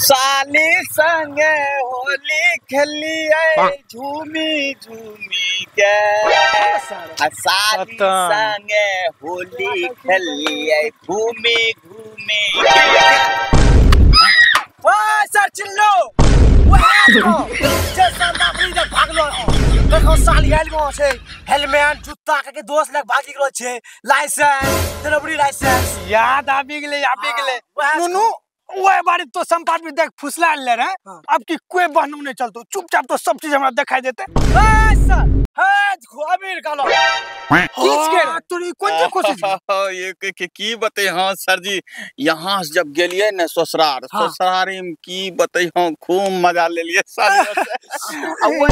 साली संगे होली खेलिए झूमी झूमी के, आ साली संगे होली खेलिए घूमी घूमी के। ओए सर चिल्लो जे सामने जे भागलो देखो साली आयल गो छै, हेलमेट जूता के दोस्त लग भागी गेलो छै, लाइसेंस ड्राइवरी लाइसेंस याद आबि गेलै आबि गेलै। नुनू ओए बारी तो संपाद भी देख फुसला ले रहे, अब की कोई बहनू नहीं चलतो, चुपचाप तो सब चीज हमरा दिखाई देते। ए सर हे देखो अबीर कालो किस के तोरी कोन जे कोशिश ये की बते। हां सर जी यहां से जब गेलिए ने ससुरार, ससुरारी में की बते, हां खूब मजा ले लिए सर। अब वो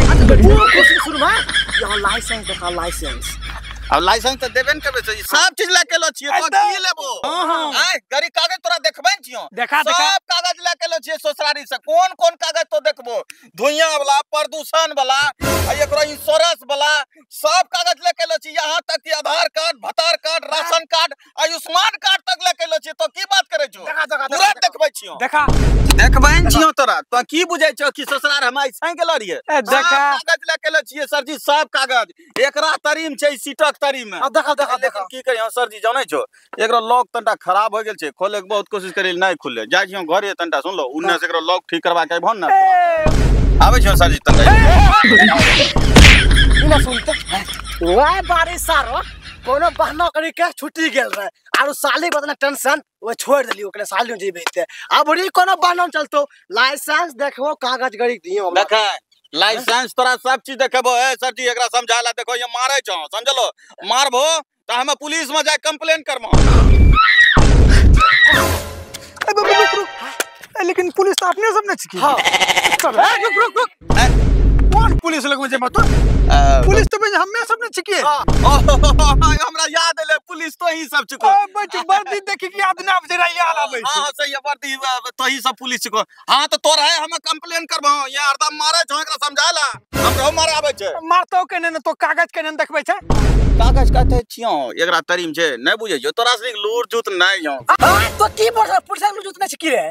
कोशिश शुरू में यहां लाइसेंस देखा, लाइसेंस अब लाइसेंस त देबे न करबे सर, सब चीज ले के लो छियो तो की लेबो? हां गाड़ी कागज तोरा देखबे न छियो, देखा देखा सब कागज ले के लो छियो ससुरारी से। कोन कोन कागज तो देखबो, धुइयां वाला, प्रदूषण वाला, आ एकरो इंश्योरेंस वाला, सब कागज ले के लो छी, यहां तक कि आधार कार्ड, भतार card, ration card, Ayushman card तक ले के लो छी। तो की बात करे छो, पूरा देखबे छियो, देखा देखबे न छियो तोरा। तो की बुझै छो कि ससुरार हम ऐसे गेल रहिए? देखा कागज ले के लो छियो सर जी, सब कागज एकरा तरीम छै, सीटक तरी में। देखा देखा देखा की करियो सर जी, जानै छो एकरो लॉक तनटा खराब हो गेल छै, खोले के बहुत कोशिश करी नहीं खुले। जाय छियो घरे तनटा सुन लो, उन्ने से एकरो लॉक ठीक करवा के आइबो न। आबै छियो सर जी तनटा इना सुनते वाह बारिश सारो कोनो बहाना करी के छुट्टी गेल रहे, आरो साली बदला टेंशन वो छोड़ देली, ओकरे साली जेबे ते अब री कोनो बहाना चलतो। लाइसेंस देखो कागज गरी दियो, देखा लाइसेंस तोरा सब चीज देखेबो। ए सर जी एकरा समझाला, देखो ये मारे छौ समझलो, मारबो त हम पुलिस में जाय कंप्लेन करबो। ए बाबू रुक रुक, लेकिन पुलिस तो अपने सब न छिकी। हां चल रुक रुक रुक, कौन पुलिस लग में जे मत, पुलिस तो बे हम्मे सब न छिकी। हमरा याद एले पुलिस तो ही सब छिको, बच वर्दी देखि के याद ना आबे याद आबे। हां हां सही है, वर्दी तो ही सब पुलिस छिको। हां तो तोर है हम कंप्लेन करबो, ये हरदम मारे छौ, एकरा समझाला हमरो मारे आबे छै। मारतो के ने तो कागज के ने देखबै छै, कागज कहते छियो एकरा तरीम छै, नै बुझै छौ तोरा से लूर जूत नै यौ। हां तो की बोल पुलिस लूर जूत नै छिकी रे,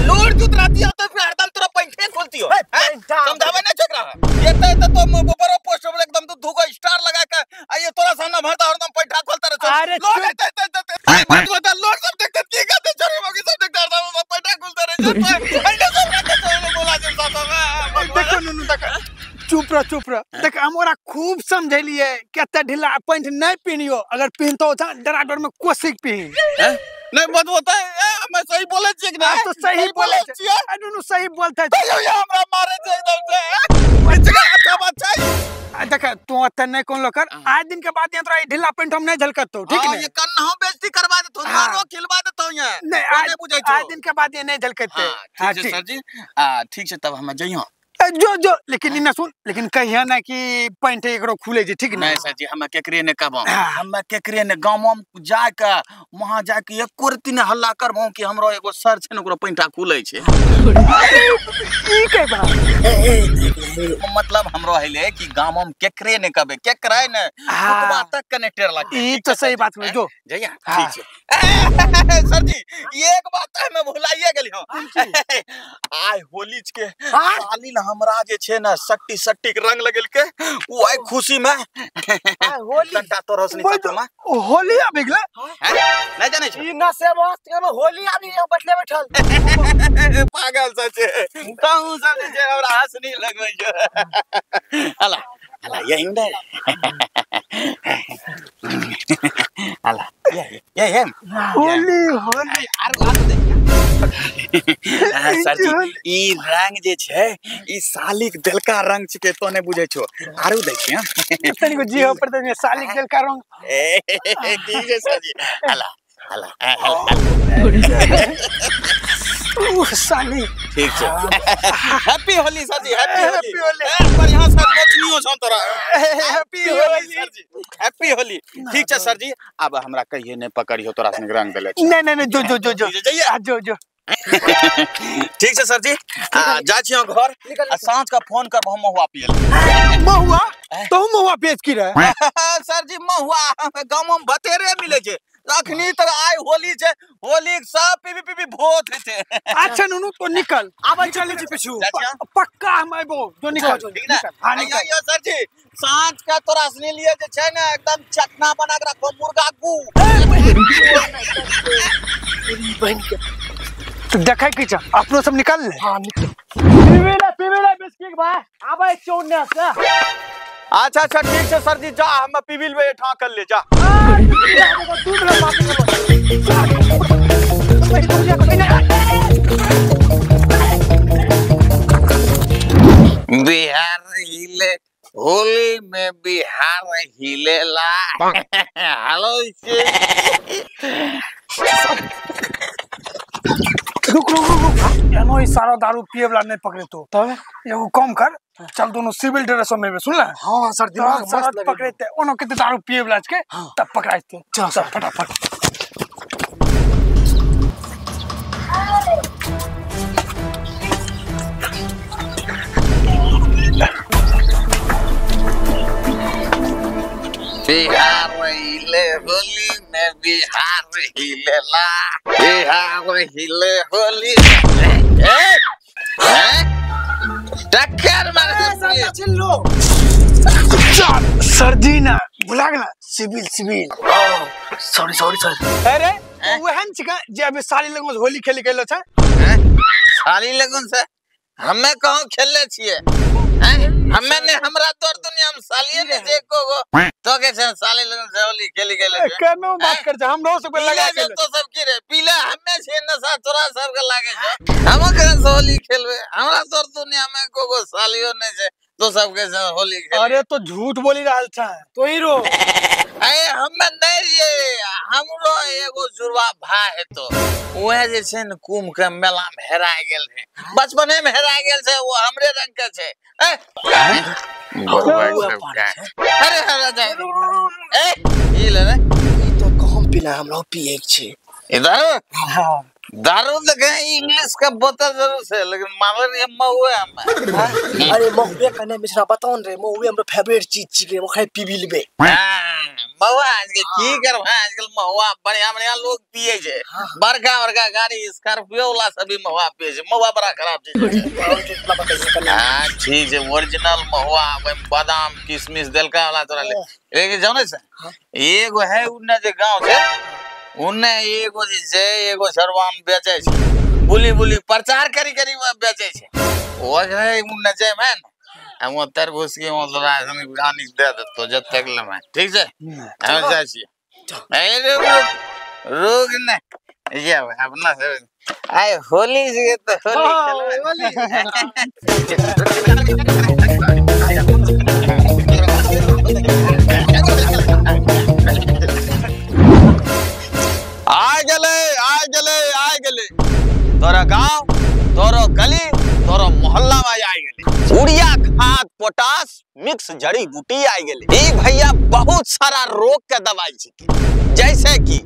लूर जूत रहती तो फिर हरदम तोरा पैंठे खोलतियो, समझावे नै छकरा एते एते तो बड़ो पोस्ट पर एकदम तू दुगो स्टार लगा के आ ये तोरा सामने भरता हरदम पैंठा खोलता रहे। लोग एते एते एते लोग सब देखते की कहते छोरी मगी सब देखते हरदम पैंठा खोलता रहे, ऐने सब रखे छै बोला जे साथ में। देखो नुनु देख, चुप रह चुप रह, देख हम ओरा खूब समझेलिए कते ढीला पैंट नहीं पहनियो, अगर पहनतो त डरा डर में कोशिश पहन नहीं बतबोता है। मैं सही बोले छी कि ना? तो सही बोले छी, नुनु सही बोलता है, ये हमरा मारे छै एकदम से अच्छा बात छै। देख तू अत नहीं कोन लोकर, आज दिन के बाद तोरा ढीला पैंट हम नहीं झलकतो, ठीक ने? ये कन्ना बेइज्जती करवा देतो, मारो खिलवा देतो ये नहीं, आज बुझै छो आज दिन के बाद ये नहीं झलकते। हां ठीक छै सर जी, ठीक छै तब हम जइयो जो जो, लेकिन इना सुन, लेकिन कहिया ना कि पैंट एकरो खुले जे, ठीक नहीं सर जी? हम केकरे ने कहबो, हम केकरे ने गांव में जाय के वहां जाय के एको रति ने हल्ला करबो कि हमरो एगो सर छै ने ओकरो पैंटा खुले छै। ई के बात मतलब हमरो हेले कि गांव में केकरे ने कहबे, केकरे ने कुतवा तक कनेक्टर लागे। ई तो सही बात में जो जइया ठीक छै सर जी। एक बात हम भुलाइए गेली हम, आय होली के साली न हमरा जे छै ने सट्टी सट्टी के रंग लगेल के उ आय खुशी में होली तनटा तोर हसनी साथ में होली आबि गेलै, नै जानै छै ई ना से मस्त के होली आबि बैठले बैठल पागल सब छै कहूं सब जे छै हमरा हंसनी लगबै छै। अला अला यही ने अला ये ये होली होली आर आर सर जी ई रंग जे छै ई सालिक देलका रंग छिके तो नै बुझै छो, आरू दै छी। हां तनिको जी हो पर तनी सालिक देलका रंग ठीक छै सर जी। अला अला उह साली ठीक छै। हैप्पी होली सर जी, हैप्पी होली। बढ़िया सर नचनियो छौ तोरा, हैप्पी होली सर जी, हैप्पी होली। ठीक छै सर जी, अब हमरा कहिए नै पकड़ियो तोरा संग रंग देले छै। नहीं नहीं नहीं जो जो जो जो जो जो ठीक छै सर जी, जा छी घर आ साँझ का फोन करब हम महुआ पिए। महुआ? तो महुआ बेच की रहे? सर जी महुआ गांव में बतेरे मिले छै, अखनी तक आइ होली छै, होली के सब पीबी पीबी भोत छै। अच्छा नुनू तो निकल, आबै चलै छी पिछु, पक्का हम आइबो, जो निकल ठीक ना? हां निकल। यो सर जी साँझ का तोरा असली लिए जे छै ने एकदम चटना बना के रखो मुर्गा गू। बहन के तो देखै की छ, अपनो सब निकल ले। हां निकल, पीबे ले बिस्किट भाई, आबै चौने से। अच्छा अच्छा ठीक छै सर जी, जा हम पीबी लेबै एठा कर ले जा। बिहार हिले होली में, बिहार हिलेला। हेलो रुक रुक रुक, एनो ई सारा दारू पिए वाला नहीं पकड़े तो एगो कम कर, चल दोनों सिविल ड्रेस में सुन ले। हां सर दिमाग मस्त लगे, पकड़ते ओनो के दारू पिए वाला के तब पकड़ाते। चल सर फटाफट। बिहार हिले होली में, बिहार हिलेला, बिहार हिले होली। टक्कर मार चल सर जी ना बुला गेला civil civil. Sorry sorry sir. अरे वहन छिका जे अभी साली लगन होली खेली गेलो छै। साली लगन से हमे कहूं खेलले छिए, हमे ने हमरा तोर दुनिया में सालिए ने जे एको गो तो के छै साली लगन से होली खेली गेले। केनो बात कर छै, हमरो सब के लगा के तो सब की रे पीला हमे छै नशा तोरा सब के लागे छै, हम के होली खेलबे? हमरा तोर दुनिया में एको गो सालियो ने छै तो सब के होली खेल। अरे तो झूठ बोली रहल छै तो हीरो। अरे हमे नहीं रे, हमरो एगो जुड़वा भाई है तो वह जे छै ने कुंभ के मेला में हेरा गेल है, बचपने में हेरा गेल छै, वो हमरे रंग के छै। अरे हेरा जाय ए ई ले रे, ई तो कहम पीला हमरा पिए के छै इधर। हां दारू देखे इंग्लिश का बोतल जरूर से, लेकिन मारल रे महुए हम। अरे महुए कने मिश्रा बताउन रे, महुए हमरो फेवरेट चीज छिके, ओखै पीबी लेबे। हां महुआ आजकल की करब, आजकल महुआ बढ़िया बढ़िया लोग पिए छै, बड़का बड़का गाड़ी स्कॉर्पियो वाला सब भी महुआ पिए छै। महुआ बड़ा खराब चीज छै। हां ठीक छै, ओरिजिनल महुआ बादाम किशमिश देलका वाला तोरा ले लेकिन जानै छै एगो है उन्ने जे गांव छै उन्ने एगो जे छै एगो सरवान बेचै छै, बुली बुली प्रचार करी करी बेचै छै। ओ जे उन्ने जे में हम ओतर घुस के तोरा आनि दे देतो जतेक लेबै। ठीक छै हम जाइ छियै। ए रुक ने ये अपना आइ होली छै तऽ होली खेलबै। आ गेले आ गेले आ गेले तोरा गांव तोरो गली तोरो मोहल्ला में आ गेले। यूरिया खाद पोटास मिक्स जड़ी बूटी आ गेले। ई भैया बहुत सारा रोग के दवाई छिके, जैसे कि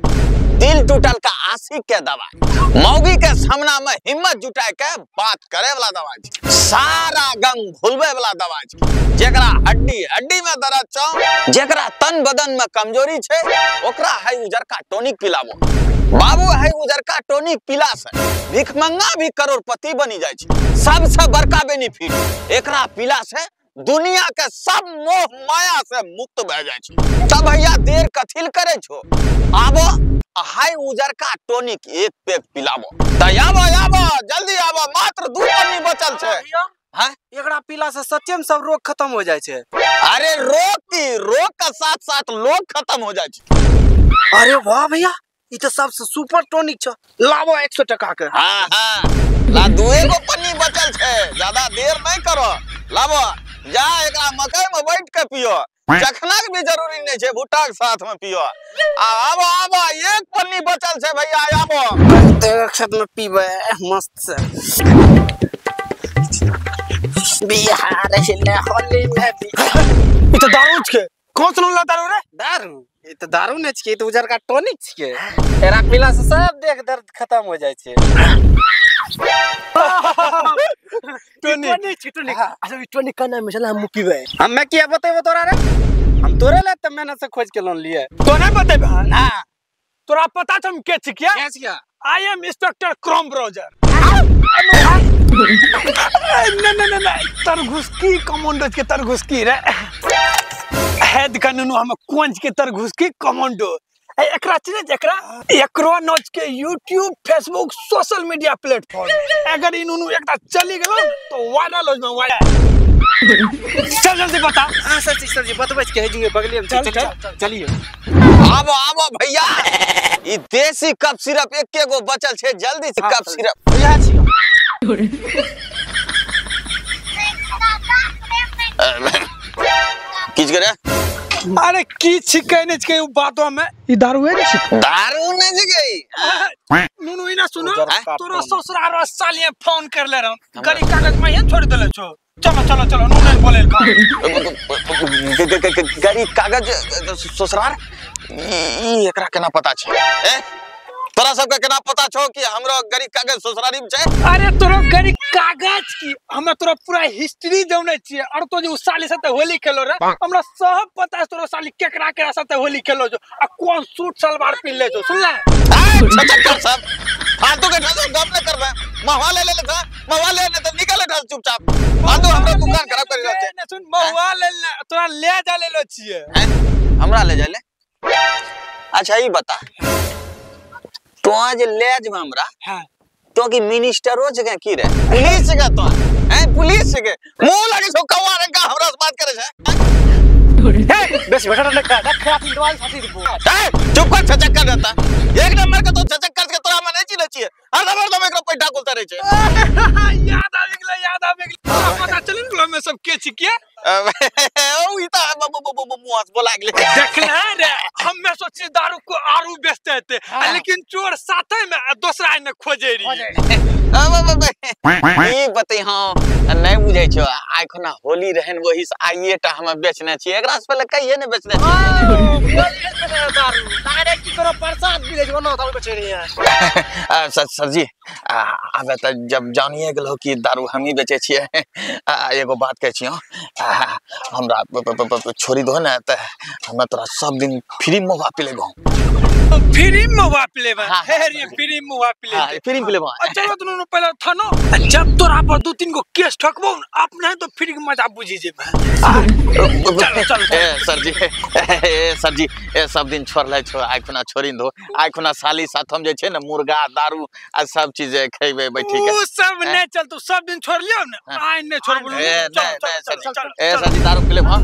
दिल टूटल का आशिक के दवाई, मौगी के सामना में हिम्मत जुटाए के बात करे वाला दवाई, सारा गम भूलबे वाला दवाई, जेकरा हड्डी हड्डी में दर्द छौ, जेकरा तन बदन में कमजोरी छै, ओकरा है उजरका टॉनिक पिलाबो। बाबू है उजरका टॉनिक पिला से भिखमंगा भी करोड़पति बनी जाय छै। सबसे बड़का बेनिफिट एकरा पिला से दुनिया के सब मोह माया से मुक्त भए जाय छै। तब भैया देर कथिल करे छो, आबो हाय उजरका टॉनिक एक पैक पिलाबो। त आबो आबो जल्दी आबो, मात्र 2 पन्नी बचल छै। हां एकरा पीला से सच्चे में सब रोग खत्म हो जाय छै। अरे रोग की रोग का साथ साथ लोग खत्म हो जाय छै। अरे वाह भैया, ई तो सबसे सुपर टॉनिक छै, लाबो 100 टका के। हां हां ला दुए गो पन्नी बचल छै, ज्यादा देर नहीं करो, लाबो जा एकरा मकई में बैठ के पियो, चखना के भी जरूरी नहीं छै, भुट्टा के साथ में पियो। आ आबो आबो एक पन्नी बचल छै भैया, आबो एक साथ में पीबे मस्त से। बिहार हिले होली में ई तो दारू छै, कौन सुनला दारू रे? दारू ई तो दारू नै छियै, ई तो उजरका टॉनिक छियै। एकरा पीला से सब देह दर्द खत्म हो जाइ छै। Tonic tonic. अच्छा ई टॉनिक का नाम चला हम पीबे। हम्मे किया बतेबो तोरा रे? हम तोरे ले त मेहनत से खोज के लोन लिए। तो नहीं बतेबे? ना तोरा पता छ हम के छिकिया? के छिकिया? I am inspector Chrome browser. न न न तरघुसकी कमांडो के तरघुसकी रे हेड कानून हम कोंच के तरघुसकी कमांडो एकरा चीज एकरा एकरो नोच के YouTube Facebook social media platform अगर इनुनु एकटा चली गेलो तो वायरल हो जाबे वायरल। चल जल्दी बता। हां सर जी, सर जी बतबै के है जी बगले में चल चल चलिए। आबो आबो भैया ई देसी कप सिरप एके गो बचल छे जल्दी से कप सिरप भैया छी। किछ करे? अरे की छिकै नै छिकै उ बातो में ई दारू है नै छिकै? दारू नै छिकै। नुनु इना सुनो तोरो ससुराल सालिए फोन कर ले रहो गरी कागज में ही छोड़ देले छो। चलो चलो चलो नुनु ने बोले गरी कागज ससुराल ई एकरा केना पता छै? ए तोरा सबके केना पता छौ कि हमरो गरी कागज ससुरारी में छै? अरे तोरो गरी कागज की हमरा तोरा पूरा हिस्ट्री जानै छियै और तो जे उ साली साथे होली खेलो रे हमरा सब पता है तोरो साली केकरा केकरा साथे होली खेलो जो आ कोन सूट सलवार पहिनले छौ। सुनले? ए छचक्कर सब फालतू के ढंग गप न करबे महुआ ले ले था महुआ ले ले त निकल ढल चुपचाप फालतू हमरा दुकान खराब करि रहल छै। ने सुन महुआ ले ले तोरा ले जा लेलो छियै। हमरा ले जा ले? अच्छा ई बता तो आज ले जब हमरा हां तो की मिनिस्टरो जगह की रे पुलिस जगह तो हैं पुलिस जगह मुंह लागे छौ कौआ रंग का हमरा से बात करे छै। हे बेस बेटा ने का रखा तीन दवाई साथी दबो। ए चुप कर छचक्कर रहता एक नंबर के तो छचक्कर के तोरा हम नै चिन्है छियै हरदम हरदम एकरा पैठा खोलता रहै छै। याद आबि गेलै याद आबि गेलै पता चलि गेल हमे सब के छिकिए ओ ई त मुंह से बोला गेलै। देखले रे हमे सोची दारू को आरू बेचते हेते लेकिन चोर साथे में दोसरा ने खोजे रही। ई बतै हां नहीं बुझै छौ आइ खुना होली रहन वही से आइए टा हम बेचने छी एकरा से पहले कहिए ने बेचने छी। दारू डायरेक्ट की करो प्रसाद मिले छै ओना दारू बेचे रही है। सर जी आबे त जब जानिए गेलो कि दारू हमही बेचे छियै एगो बात कहै छियौ हमरा छोड़ी दो ने त हमरा तोरा सब दिन फ्री में महुआ पिलेबो। फ्री में महुआ पिलेबे? हे रे फ्री में महुआ पिलेबे। हां फ्री में पिलेबो। चलो दुनू पहले थानो जब तोरा पर दो तीन गो केस ठकबो अपने तो फ्री के मजा बुझी जेबे। चलो चलो ए सर जी ए सर जी ए सब दिन छोड़ले छो आइ खुना छोड़ी दो आइ खुना साली साथ हम जे छै ने मुर्गा दारू आ सब चीज खेबे बैठी के उ सब नै चलतो सब दिन छोड़ लियो ने आइ नै छोड़बो। चल चल ए सर जी दारू पिलेबो।